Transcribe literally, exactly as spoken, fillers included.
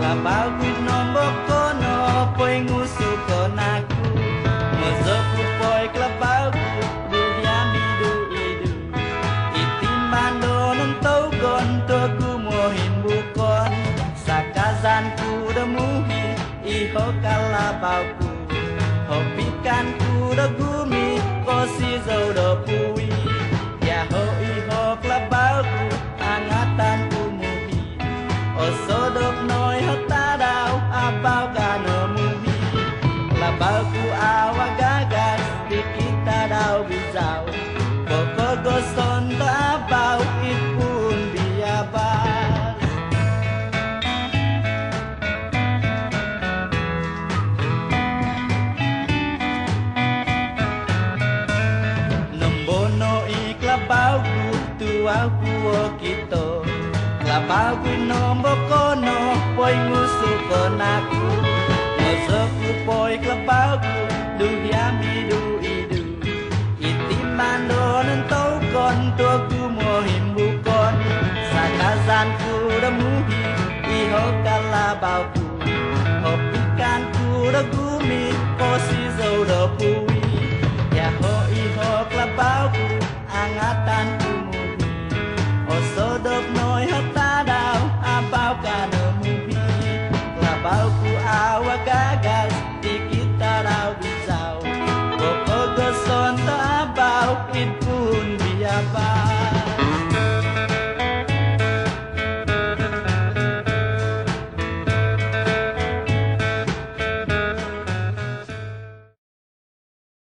Klabau ku nombo kono poingusu ko naku. Mozo ku poi klabau ku, duhiami du idu. Iti mando nontougon togumu himbukon. Sakazan ku do muhi, iho klabau ku. Hopikan ku do gumi, kosizou do pui. Yaho iho klabau ku, angatan ku muhi. Osodop noi ho tadau, abau ka no muhi. Klabau ku awagagas, dikita dau bizau. Bokogoson do abau, ipun biabas. Nombo no i klabau ku, tuau ku okito. Klabau ku nombo kono, poingusu ko naku. Mozo ku poi klabau ku, duhiami du idu. Iti mando nontougon togumu himbukon. Sakazan ku do muhi, iho klabau ku. Hopikan ku do gumi, kosizou do pui. Yaho iho klabau ku, angatan ku muhi. Osodop noi ho tadau, abau ka no muhi. Klabau ku